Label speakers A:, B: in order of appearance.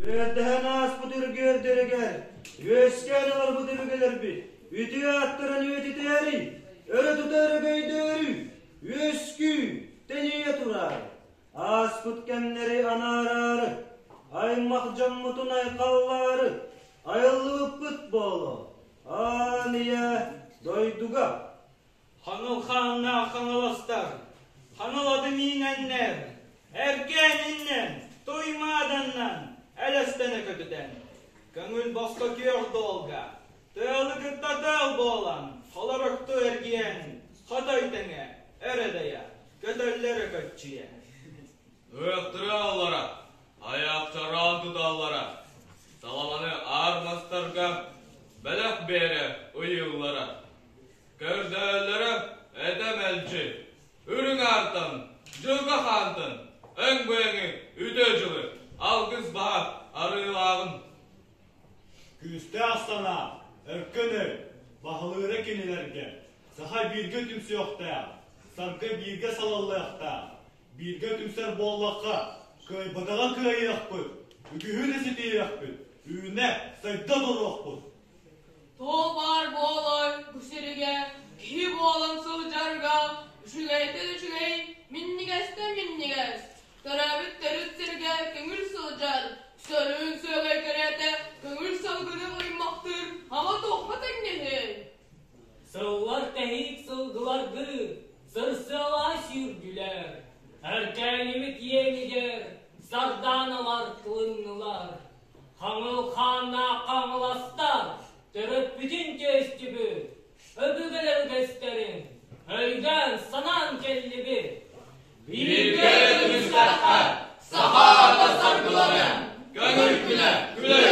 A: Үөрдэһэн ааспыт үргүөрдэригэр үөскээн ыларбыт өбүгэлэрбит үтүө ааттарын үйэтитээри, өрө тута өрөгөйдөөрү, үөскүү, тэнийэ тураары, ааспыт кэмнэри анаараары, аймах дьоммутун айхаллаары, айыллыбыппыт буолуо, аан ийэ дойдуга.
B: Хаҥыл хааннаах хаҥаластар, хаҥыл аты миинэннэр, эргээниннэн, туймааданнан, элэстэнэ көтүтэн, көҥүл босхо күөх дуолга, тыалы кытта тыал буолан, холоруктуу эргийэн, хотой тэҥэ, өрө дайа, көтөллөрө көччүйэ.
C: Ыахтыраллара, айаахтараан туталлара, саламаны аар мастарга бэлэх биэрэ ыйыыллара. Көрдөөллөрө этэ мэлдьи, үрүҥ аартан, дьылҕа хаантан, өҥ-быйаҥы үтүө дьылы, алгыс баһа арыылааҕын.
D: Күүстээх санаа, өркөн өй, баһылыыра кинилэргэ, саха бииргэ түмсүөхтээх, саргы бииргэ салаллыахтаах, бииргэ түмсэр буоллахха, кыайбатаҕы кыайыахпыт, үгүһү да ситиһиэхпит, үүнэ, сайда туруохпут.
E: Туох баар буолар бу сиргэ киһи буолан сылдьарга үчүгэйтэн үчүгэй, минньигэстэн минньигэс, төрөөбүт төрүт сиргэ көҥүл сылдьар, сөрүүн сүөгэй кэриэтэ көҥүл салгыны ыймахтыыр ама туохха тэҥнэһиэй?
F: Сыллар тэһиик сылгылардыы сырсыалаа сүүрдүлэр, Эркээнимит иэнигэр сардааналар тылыннылар. Хаҥыл хааннаах хаҥаластар төрөппүтүн чиэстибит, өбүгэлэр үгэстэрин өйдөөн санаан кэллибит.
C: Бииргэ түмүстэххэ, саха аата саргыланыа, көҥүл күнэ күлэ.